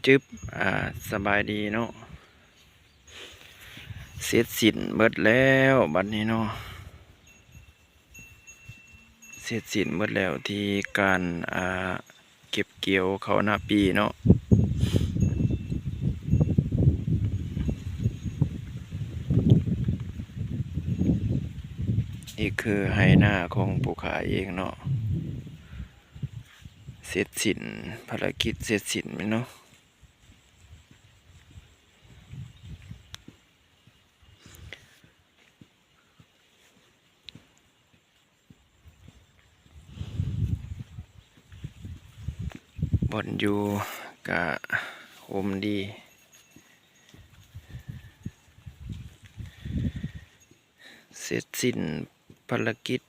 ຈຶບ ອ່າ ສະບາຍດີເນາະ. ເສັດສິ້ນເບິດແລ້ວບັດນີ້ເນາະ, ເສັດສິ້ນເບິດແລ້ວທີ່ການ ອ່າ ເກັບກ່ຽວເຂົ້ານາປີເນາະ. ນີ້ຄືໄຮ່ນາຂອງຜູ້ຂ້າເອງເນາະ, ເສັດສິ້ນ ພາລະກິດເສັດສິ້ນແມ່ນເນາະ. ບ່ອນຢູ່ກະຮົ່ມດີ, ເສັດສິ້ນພາລະກິດ